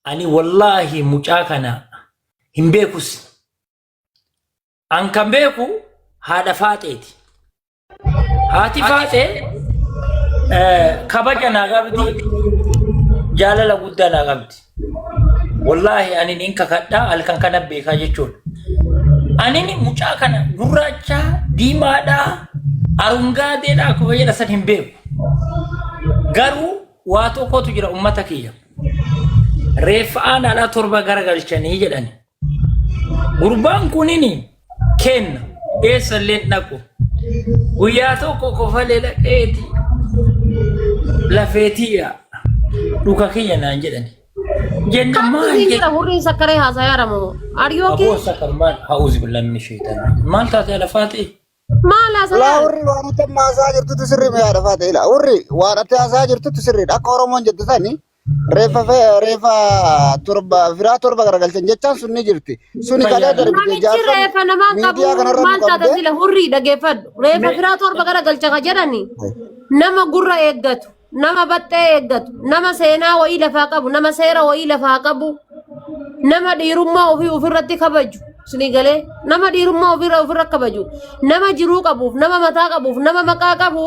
Ani wallaahi mucaa kana hin beekus. An kan beeku haadha faaxeeti. Haati faaxee kabaja naa qabdi, jaalala guddaa naa qabdi. Wallaahi ani nin kakadhaa halkan kana beekaa jechuudha. Ani mucaa kana gurraacha, diimaadhaa, arungaadeedhaa akkuma jedha san hin beeku. Garuu waa tokkotu jira ummata kiyya. Reeffa aanaadhaa torba garagalchanii jedhani. Gurbaan kunini kenna eessa illee hin dhaqu. Guyyaa tokko kofalee dhaqeeti lafeetiyya dhuka kiyya naan jedhani. Jenna Kamtu maal siin jedhe? jedha hurriin sakkaree haasaa yaaramu. Are you okay? Aboo sakar maal? Ha'uuzi billahi min shaytaan. Maal taate alafaa ta'e? Maal haasaa Laa yaara? hurri waan ati amma haasaa jirtutu sirrii mi'aa dhafaa ta'e laa hurri waan ati haasaa jirtutu sirriidha akka Oromoon jettu sani reeffa reeffa torba firaa torba garagalchan jechaan sun ni jirti suni kalee Fayyaa darbite Namichi jaarsan reeffa namaan qabu miidiyaa kanarra nu maal taata qabdee sila hurrii dhageeffadhu. Reeffa Mee firaa torba gara galcha ka jedhani nama gurra eeggatu, nama baxxee eeggatu, nama seenaa wayii lafaa qabu, nama seera wayii lafaa qabu, nama dhiirummaa ofii ofirratti kabaju. Isinii galee nama dhiirummaa ofirra ofirra kabaju, nama jiruu qabuuf, nama mataa qabuuf, nama maqaa qabu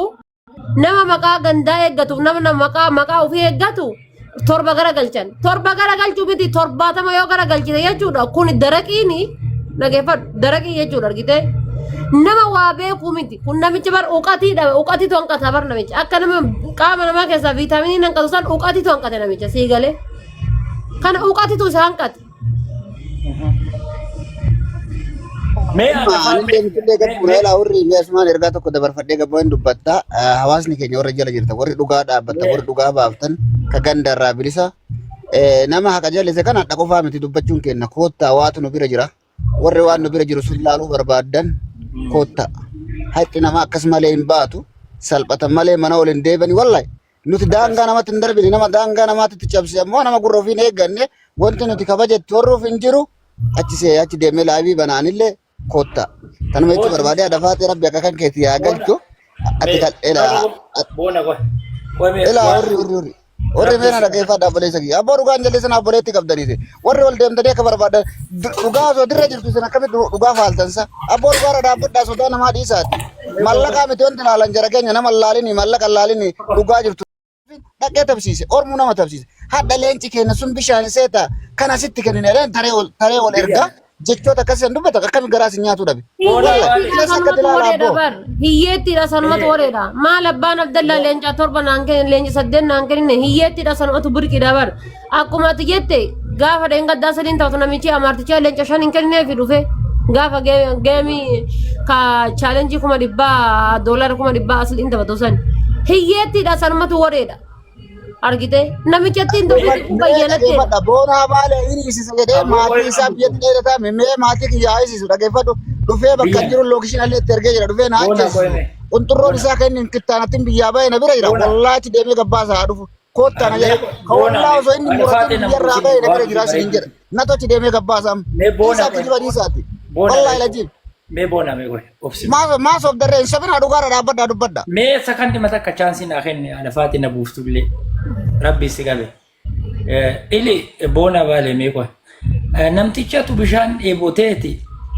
nama maqaa gandaa eeggatuuf nama nama maqaa maqaa ofii eeggatu torba gara galchan torba gara galchuu miti 70 yoo gara galchite jechuudha kun daraqiini dhageeffadhu daraqii jechuudha argite nama waa beekuu miti kun namichi bar uqatii dhabe uqatiitu hanqata bar namicha akka nama qaama namaa keessaa viitaaminiin hanqatu san uqatiitu hanqate namicha sii galee kana uqatiitu isa hanqate. Mee Amma haadha anillee faaxee mitillee gad mee bu'ee mee laa warri mee asumaan ergaa tokko dabarfadhee gabaa hin dubbatta. Hawaasni keenya warra jala jirtan warri dhugaa dhaabbattan mee warri dhugaa baaftan ka ganda irraa bilisa. Nama haqa jallise kana hadha qofaa miti dubbachuun keenya koottaa waatu nu bira jira. Warri waan nu bira jiru sun laaluu barbaaddan koottaa. Haqi nama akkas malee hin baatu salphatan malee mana ol hin deebani wallahi. Nuti daangaa namatti hin darbine nama daangaa namaatti cabse ammoo nama gurra ofiin eegganne wanti nuti kabaja itti horruuf hin jiru achi see achi deemee laabii banaanillee kotta. Tanuma jechuu boona barbaade adafaatee rabbi akka kan keetti yaa boona galchu ati mee kan elaa boona qoy qoy mee elaa waan horri horri horri. Warri rabbi meena si dhaggeeffadha obboleessa kiyya. Abboo dhugaan jallisan obboleetti qabdaniiti. Warri ol deemtanii akka barbaadan dhugaa osoo dirra jirtu isin akkamitti dhugaa faaltansa. Abboo dhugaarra dhaabbadhaa sodaa namaa dhiisaati. Mallaqaa miti wanti laalan jara keenya nama laalini mallaqa laalini dhugaa jirtu. Dhaqee tabsiise ormuu nama tabsiise. Hadha leenci keenya sun bishaan seeta kan asitti kennine jedheen taree ol taree ol ergaa jechoota akkasii san dubbata akkami garaa sin nyaatu dhabe. Boona Walla baale keessa Hiyyeettiidha akkatti sanumatu ilaala wareedha abboo. bar. Hiyyeettiidha sanumatu mee wareedha. Maal abbaan Abdallaa leenca torba naan kenne leenca saddeet naan kenne hiyyeettiidha sanumatu burqiidha bar. Akkuma ati jette gaafa dheengaddaa sadiin taatu namichi amaartichaa leenca shan hin kenneefi dhufe. Gaafa geemii ka chaalenjii 100,000 doolaara 100,000 asliin taphatu san. Hiyyeettiidha sanumatu wareedha. Argite namichatti hin dubbisi kun Mee bayyanatteedha. dhageeffadha boonaa baale inni isisa jedhee aboo maatii qoy isaa biyyatti dheerataa mee maatii kiyya haa isisu dhageeffadhu dhufee bakka biyya jiru lookishin allee itti ergee jira dhufee na boona qoy ajjeesisu mee qunxurroon boona isaa kan inni kittaanattiin biyyaa bahe na bira jira boona wallaahi achi deemee gabbaasa haa dhufu koottaa na mee jedha ka boona wallaa mee osoo inni haadha muratin faaxee na biyyarraa buusin bahe na waan bira hojii jira isiniin bareedu jedha natu achi deemee gabbaasa amma mee boona dhiisaa qoy kijiba dhiisaati boona wallaahi mee lajiib mee boona mee qoy obsi maa maa soofdarree hin sobinaa dhugaarra dhaabbadhaa dubbadha. Mee sakandi mata akka chaansii naa kenne haadha faaxee na buuftullee rabbi si qabe. Ili boona baale mee qoy. Namtichatu bishaan dheeboteeti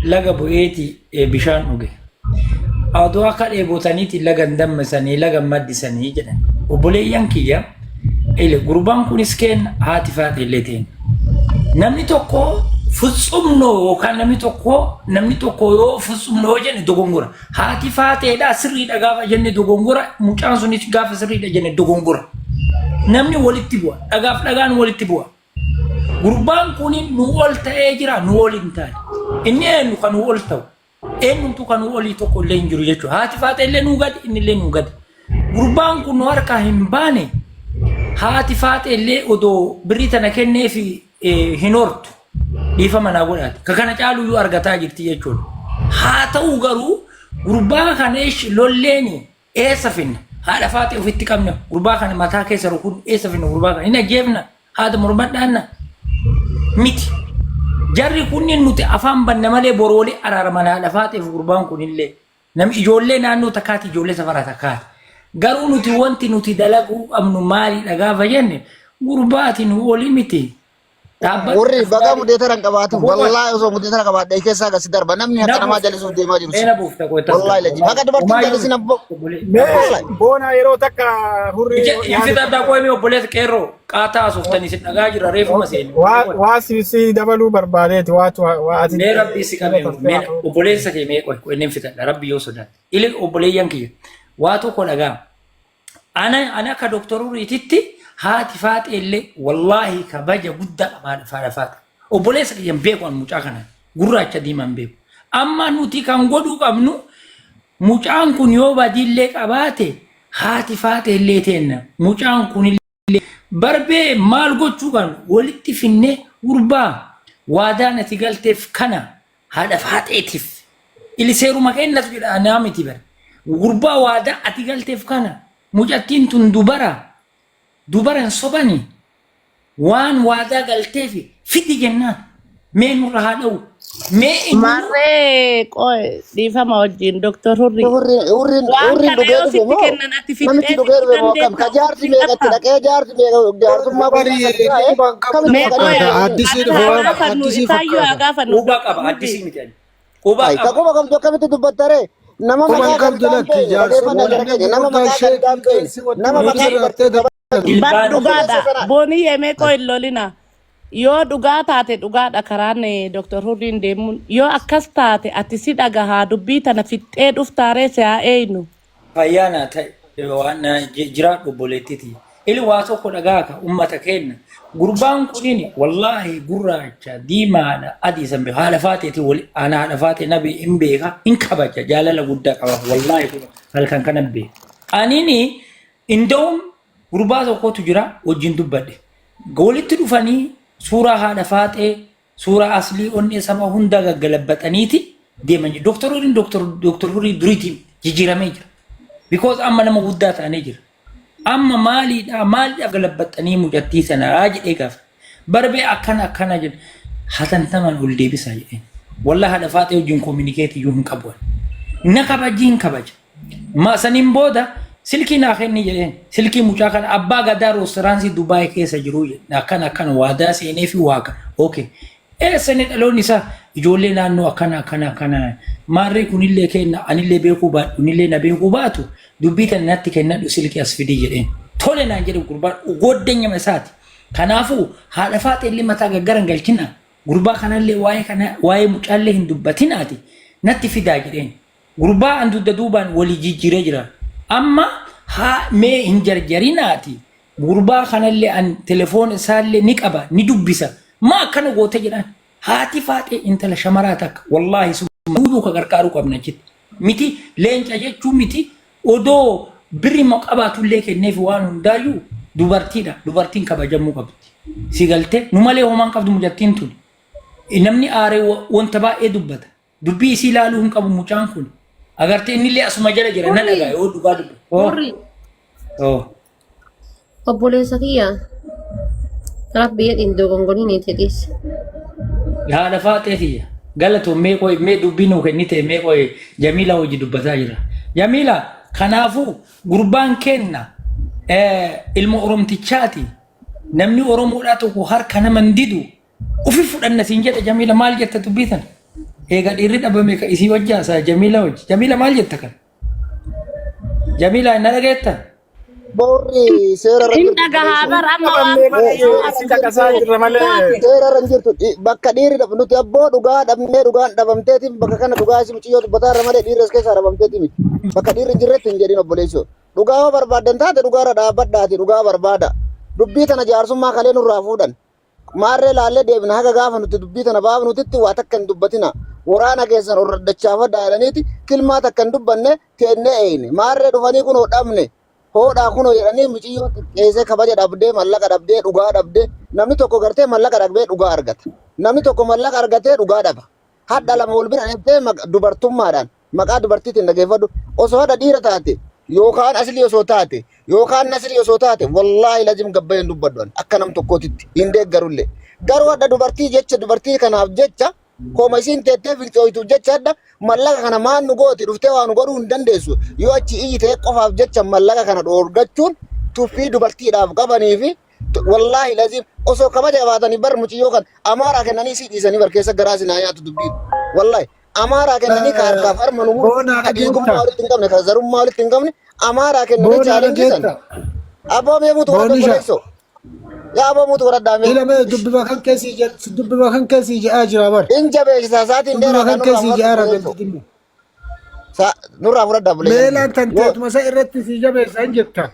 laga bu'eeti bishaan dhuge. Adoo akka dheebotaniiti laga hin dammasanii laga hin maddisanii jedhan. Obboleeyyan kiyya ili gurbaan kunis kenna haati faaxee illee teenna. Namni tokko futsumnoo yookaan namni tokko namni tokko yoo futsumnoo jenne dogongora. Haati faaxeedha sirriidha gaafa jenne dogongora mucaan sunis gaafa sirriidha jenne dogongora. Namni walitti bu'a dhagaaf dhagaan walitti bu'a. Gurbaan kun nu ol ta'ee jira nu ol hin taane. Inni eenyu kan nu ol ta'u? Eenyumtuu kan nu olii tokko illee hin jiru jechuudha. Haati faaxee illee nuu gadi inni illee nuu gadi. Gurbaan kun nu harkaa hin baane haati faaxee illee odoo birrii tana kenneefi hin hortu. Dhiifama naa godhaati. Ka kana caaluyyuu argataa jirti jechuudha. Haa ta'u garuu gurbaa kana ish lolleeni eessa finna? Haadha faaxee ofitti qabna. Gurbaa kana mataa keessa rukun eessa finna gurbaa kana? Hin ajjeefna. Haadha mormadhaanna. Miti. Jarri kunniin nuti afaan banna malee boru walii araaraman haadha faaxeef gurbaan kunillee. Nam ijoollee naannoo takkaati ijoollee safara takkaati. Garuu nuti wanti nuti dalaguu qabnu maalidha gaafa jenne gurbaati nu olii miti. Dhaabbata Warri baga mudeetara hin qabaatin. Aboo Wallaahi osoo mudeetara qabaadhe keessaa gasi darba. Namni Na haqa namaa buufta. jalisuuf deemaa jiru Mee si. na buufta qoy Wallaahi lajji. Haqa dubartiin jalisin abboo. Mee Wallaahi. boona yeroo takka hurrii Hin fixadhaa qoy mee obboleessa qeerroo qaataa asooftanii isin dhagaa jira reefuma seeni. Waa si dabaluu barbaadeeti waatu waa ati. Mee rabbii si qabe mee obboleessa kee mee qoy qoy inni fixadha rabbi yoo sodaate. Ili obboleeyyan kiyya waa tokko dhagaa. Ana akka Dooktar Uriititti haati faaxee illee wallaahi kabaja guddaa qaba haadha haadha faaxee. Obboleessa kiyya hin beeku an mucaa kana gurraacha diimaa hin beeku. Amma nuti kan godhuu qabnu mucaan kun yoo badiillee qabaate haati faaxee illee teenna mucaan kun illee barbee maal gochuu qabnu walitti finnee gurbaa waadaan ati galteef kana haadha faaxeetiif ili seeruma kennatu jedha anaa miti bar gurbaa waadaa ati galteef kana mucattiin tun dubara dubara hin sobani waan waadaa galteef fidi jennaan mee nurra haa dha'u mee inni Maarree qoy dhiifama wajjin Dr. Hurrii. Hurriin hurriin Waan hurriin kana dhugee yoo dhufe sitti moo kennan ati namichi fixxee dhugee fixuu dhufe moo akkam? dandeetta Ka jaarsi meeqatti fixatta. dhaqee jaarsi meeqa jaarsummaa Bari guyyaa sadi taa'e quban qabdu kamitti Mee dhaqanii qoy fakkaata. Addisii ana dhufe haa waan gaafannu addisii isaayyuu haa fakkaata. gaafannu quba Dr. qaba Hurrii. addisii miti ani quba Ay, ka qaba quba qabdu akkamitti dubbattaree? Nama Quban maqaa qabdu gandaan lakki beekne jaarsummaa dhageeffannaa jara inni keenya nama gurguddaa maqaa sheekii gandaan beekne keessi watti nama walitti maqaa raartee dubartii kabajatu Bar Ilkaan dhugaadha. obboleessa sana Boonii mee qoy hin lolina. Yoo dhugaa taate dhugaadha karaan Dr. Hurriin deemuun. Yoo akkas taate ati si dhagahaa dubbii tana fixxee dhuftaaree si haa eeynu. Fayyaa naa ta'e waan na jiraadhu obboleettiti. Ili waa tokko dhagaa ka ummata keenna. Gurbaan kunin wallaahi gurraacha diimaadha adii san beeku haadha faateeti wali ana haadha faatee nabi hin beeka hin kabaja jaalala guddaa qaba wallaahi kun halkan kana beeka. Anini inda'uun gurbaa tokkotu jira wajjin dubbadhe. Walitti dhufanii suuraa haadha faaxee suuraa aslii onnee saba hundaa gaggalabbaxaniiti deeman jiru. Doktor Huriin Doktor Hurii duriitiin jijjiiramee jira. Because amma nama guddaa ta'anii jira. Amma maaliidha maaliidhaaf galabbaxanii mucattii sanaa jedhee gaafa. Barbee akkana akkana jedhe hatantaman ol deebisaa jedheen. Wallah haadha faaxee wajjin communicate iyyuu hin qabu. Na kabajii hin kabaja. Ma saniin booda silkii naa kenni jedheen. Silkii mucaa kana abbaa gadaa roostiraansii Dubaay keessa jiru jedhe. Akkana akkana waadaa seenee fi waaqa. Okay. Eessa inni dhaloonni isaa ijoollee naannoo akkana akkana akkana. Maarree kunillee kenna anillee beekuu baadhu inillee na beekuu baatu dubbii tana natti kennadhu silkii as fidii jedheen. Tole naan jedhe gurbaan goddeenyama isaati. Kanaafuu haadha faaxeellee mataa gaggaran galchina. Gurbaa kanallee waa'ee kana waa'ee mucaallee hin dubbatinaati natti fidaa jedheen. Gurbaa an dugda duubaan walii jijjiiree jira. Amma haa mee hin jarjarinaati. Gurbaa kanallee an telefoona isaallee ni qaba ni dubbisa. Maa akkana goote jedhaan. Haati faaxee intala shamaraa takka wallaahi summa duuduu ka gargaaruu qabna achitti. Miti leenca jechuun miti odoo birri ma qabaatullee kenneef waan hundaayyuu dubartiidha. Dubartiin kabajamuu qabdi. Si galtee nu malee homaan qabdu mucattiin tuni. Namni aaree wanta baay'ee dubbata. Dubbii isii ilaaluu hin qabu mucaan kun. Agartee innillee asuma jala jira na dhagaa yoo dhugaa dubbi. Oh. Hurri Oh. obboleessa kiyya rabbi jedhin dogongoriin itti dhiisi. Haadha faaxee tiyya. Galatoon mee qoy mee dubbii nuu kennite mee qoy Jamiila hojii dubbataa jira. Jamiila kanaafuu gurbaan kenna ilma Oromtichaati. Namni Oromoodhaa tokko harka nama hin didu. Ufi fudhanna siin jedha Jamiila maal jetta dubbii tana? Eega dhiirri dhabame ka isii wajji haasa'a Jamiila wajji. Jamiila maal jetta kan? Jamiila na dhageetta? Boorri seera irra Hin jirtu dhagahaa obboleessoo. bar amma waan Qabannee kana malee yoo si caqasaa jirra malee. taate Seera irra hin jirtu. Bakka dhiirri nuti abboo dhugaa dhabnee dhugaan dhabamteetiin bakka kana dhugaa isi muciyyoo dubbataa irra malee dhiirri as keessaa dhabamteetii miti. Bakka dhiirri hin jirretti hin jedhin obboleessoo. Dhugaa yoo barbaaddan taate dhugaa irra dhaabbadhaati dhugaa barbaada. Dubbii tana jaarsummaa kalee nurraa fuudhan. Maarree laallee deebina haga gaafa nuti dubbii tana baafnutitti waa takka hin dubbatina. Waraana keessan ol raddachaafadhaa jedhaniiti kilmaa takka hin dubbanne teennee eeyne. Maarree dhufanii kunoo dhabne. Hoodhaa kunoo jedhanii muciyyoo xiqqeessee kabaja dhabdee mallaqa dhabdee dhugaa dhabdee namni tokko gartee mallaqa dhabee dhugaa argata. Namni tokko mallaqa argatee dhugaa dhaba. Hadha lama wal bira dheeftee dubartummaadhaan maqaa dubartiitiin dhageeffadhu. Osoo hadha dhiira taate yookaan aslii osoo taate yookaan nasrii osoo taate wallaahi lazim gabbayee hin dubbadhu ani akka nam tokkootitti hin deeggarullee. Garuu hadha dubartii jecha dubartii kanaaf jecha koma isiin teettee fincooytuuf jecha hadha mallaqa kana maan nu gooti dhuftee waa nu godhuu hin dandeessu yoo achi iyyitee qofaaf jecha mallaqa kana dhoorgachuun tuffii dubartiidhaaf qabanii fi Wallaahi laziim osoo kabaja qabaatanii bar muciyyoo kan Amaaraa kennanii sii dhiisanii bar keessa garaa sinaa nyaatu dubbiin. Wallaahi Amaaraa kennanii ka harkaaf harma nu muru Boonaa ka dhiigummaa dhageetta. walitti hin qabne ka zarummaa walitti hin qabne Amaaraa kennanii Boonaa chaalenjii san. dhageetta. Abboo mee mutu warra Boonisha. obboleessoo. Yaa abboo mutu warra mee. Ila mee dubbima kan keessi dubbima kan keessi jedhaa jira bar. In jabeessisa sa'aatiin Dubbima dheeraa kan kan nurraa keessi fudhadhu jedhaa obboleessoo. galti dhimma. Nurraa fudhadha obboleessa. Meelaan tan teetuma isa irratti si jabeessan jirta.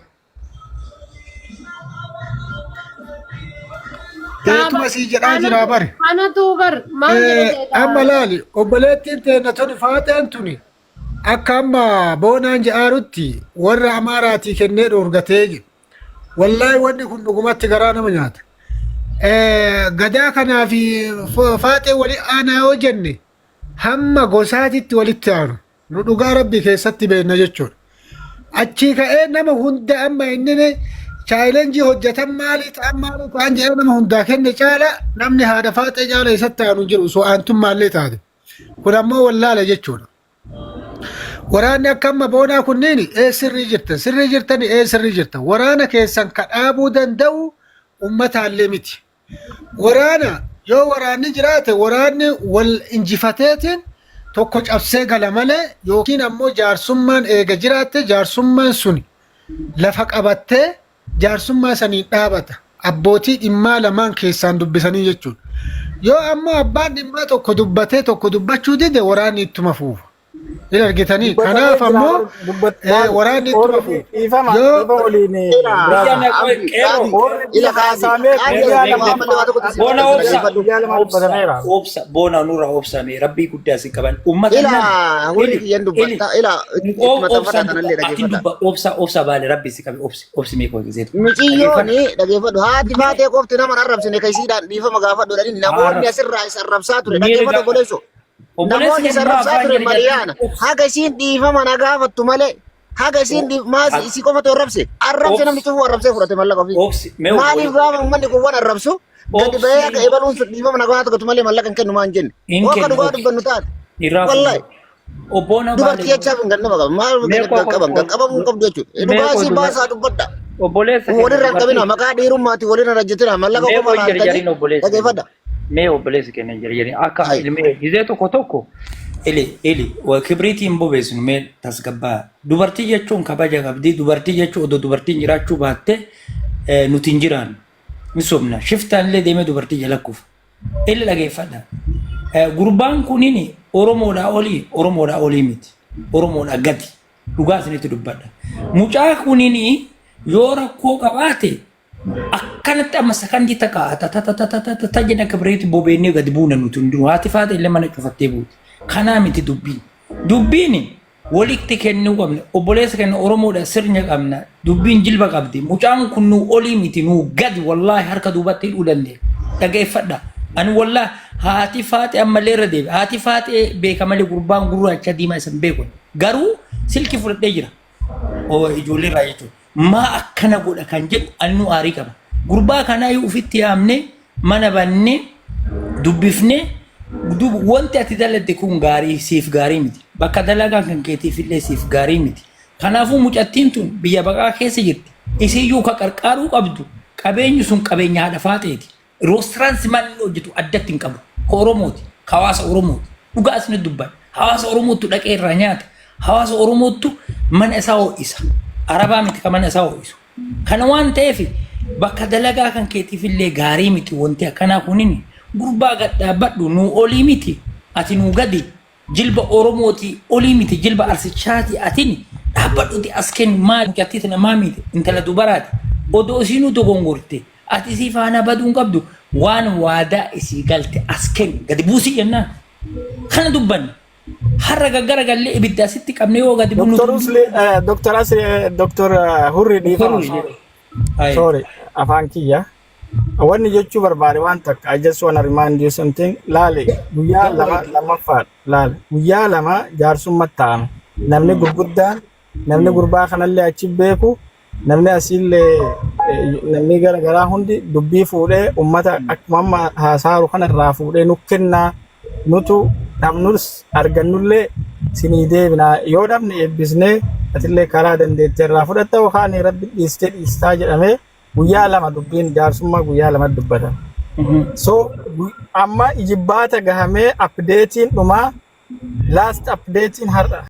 Teetuma si jedhaa jira bar. Kanatu bar maal jedhe Amma laali obboleettiin teenna tuni faaxeen tuni akka amma boonaan jedhaarutti warra Amaaraatii kennee dhoorgatee jiru. Wallaahi wanni kun dhugumatti garaa nama nyaata. Gadaa kanaa fi faaxee wali aanaa yoo jenne hamma gosaatitti walitti aanu. Nu dhugaa rabbii keessatti beekna jechuudha. Achii ka'ee nama hunda amma inni chaayilenjii hojjetan maalii ta'an maalii ta'an jedhee nama hundaa kenne caala namni haadha faaxee caala isatti aanu hin jiru osoo aantummaallee taate. Kun ammoo wallaala jechuudha. Waraanni akka amma boonaa kunniin ee sirrii jirtan sirrii jirtan ee sirrii jirtan waraana keessan ka dhaabuu danda'u ummataallee miti. Waraana yoo waraanni jiraate waraanni wal injifateetiin tokko cabsee gala malee yookiin ammoo jaarsummaan eega jiraatte jaarsummaan sun lafa qabattee jaarsummaa saniin dhaabata. Abbootii dhimmaa lamaan keessaan dubbisanii jechuudha. Yoo ammoo abbaan dhimmaa tokko dubbatee tokko dubbachuu dide waraanni ittuma fuufa. Hin argitanii? Dubbatamee Kanaaf jira ammoo waraanni ittuma Already fuufa. dhiifama Yoo dhiifama waliin Ila brother. Biyya na Abdi qeerroo. Qaadi Already ila Qaadi haasaamee Qaadi guyyaa asirratti lama ammallee waa tokkotti si Boona maxxansa obsa. dhaggeeffadhu. guyyaa lama Obsa. dubbatameera. Obsa. Boona nurra obsa mee rabbii guddaa si qaban. Uummata Ila nan. hurri Ili. kiyyan Ili. dubbatta ila itti maxxanfadhaa Obsaan kanallee dubba. Ati dhaggeeffadha. dubba. Obsa. Obsa baale rabbii si qabe. Obsi. Obsi mee koo gizeetu. Miciyyoon dhaggeeffadhu haati faatee qofti nama hin arrabsine ka isiidhaan dhiifama gaafadhu jedhanii namoonni asirraa isa arrabsaa ture dhaggeeffadhu obboleessoo. Obboleessi Namoonni isa keenya maa arrabsaa afaan ture jedhe Mariyaana haga isiin dhiifama na gaafattu malee haga isiin maas isii qofatu arrabse arrabse namni cufuu arrabsee fudhate mallaqa ofii. Obsi. Mee Maaliif gaafa uummanni kun waan arrabsu gadi bahee akka Obsi. ebaluun sun dhiifama na gaafatu malee mallaqa hin kennu maan jenne. Hin Waan akka kennu dhugaa obsi. dubbannu taate. Irraa Wallaahi fuudhu. Obboona dubartii baale. jechaaf hin gannama qaba. Maal Mee koo qaban qaqqabamuu hin qabdu jechuudha. Mee Dhugaa koo isii dubar baasaa dubbadha. obboleessa keenya Walirra hin qabina dubartii. maqaa dhiirummaati walirra hojjetina mallaqa Mee qofa koo laaltanii jarjariin obboleessa keenya. dhaggeeffadha. Mee obboleessa keenya jarjariin akka Hayi. ilmee gizee tokko tokko ili ili kibriitii hin bobeessinu mee tasgabbaa. Dubartii jechuun kabaja qabdi. Dubartii jechuun odoo dubartiin jiraachuu baatte nuti hin jiraannu. Ni sobna. Shiftaan illee deemee dubartii jala kufa. Illi dhageeffadha. Gurbaan kunin Oromoodhaa olii Oromoodhaa olii miti. Oromoodhaa gadi. Dhugaa isinitti dubbadha. Mucaa kunin yoo rakkoo qabaate akkanatti amma sakandii takka ta jedha kibriiti bobeennee gadi buuna nuti hundinuu. Haati faate illee mana cufattee buuti. Kanaa miti dubbiin. Dubbiin walitti kennuu qabna. Obboleessa keenya Oromoodha sirna qabna. Dubbiin jilba qabdi. Mucaan kun nuu olii miti nuu gadi wallaahi harka duubatti hidhuu dandeenya. Dhageeffadha. Ani wallaahi haati faaxee ammallee irra deebi. Haati faaxee beeka malee gurbaan gurraacha diimaa isa hin beeku. Garuu silkii fudhadhee jira. Ijoollee irraa jechuudha. Maa akkana godha kan jedhu ani nu aarii qaba. Gurbaa kanaa yoo ofitti yaamne mana bannee dubbifnee wanti ati dalagde kun gaarii siif gaarii miti. Bakka dalagaa kan keetiif illee siif gaarii miti. Kanaafuu mucattiin tun biyya baqaa keessa jirti. Isiyyuu ka qarqaaruu qabdu qabeenyi sun qabeenya haadha faaxeeti. Roostiraansi maal inni hojjetu addatti hin qabu. Ka Oromooti. Ka hawaasa Oromooti. Dhugaa isin dubban. Hawaasa Oromoottu dhaqee irraa nyaata. Hawaasa Oromoottu mana isaa ho'isa. Arabaa miti ka mana isaa ho'isu. Kana waan ta'eef bakka dalagaa kan keetiif illee gaarii miti wanti akkanaa kunin gurbaa gad dhaabbadhu nuu olii miti ati nuu gadi jilba Oromooti olii miti jilba Arsichaati atin dhaabbadhuti as kennu maal mucattii tana maa miti intala dubaraati odoo isiinuu dogongorte ati isii faana baduu hin qabdu waan waadaa isii galte as kennu gadi buusii jennaan kana dubbanne har'a gaggara gallee ibidda asitti qabne yoo gadi bunu Dr. Usli, Dr. Asli, Dr. Hurri dhiifama. Aye. Sorry, afaan kiyya. Wanni jechuu barbaade waan takka I just wanna remind you something. Laali guyyaa lama lammaffaadha. Laali guyyaa lama jaarsummaatti taa'ame. Namni gurguddaan namni gurbaa kanallee achi beeku namni asiillee namni gara garaa hundi dubbii fuudhee ummata akkuma amma haasaaru kana irraa fuudhee nu kennaa nutu dhabnus argannullee sinii deebinaa yoo dhabne eebbisnee atillee karaa dandeettee irraa fudhatta yookaan rabbi dhiistee dhiistaa jedhamee Guyyaa 2 dubbiin jaarsummaa guyyaa 2 dubbatan. So amma ijibbaata gahamee updatein dhumaa, last updatein har'a.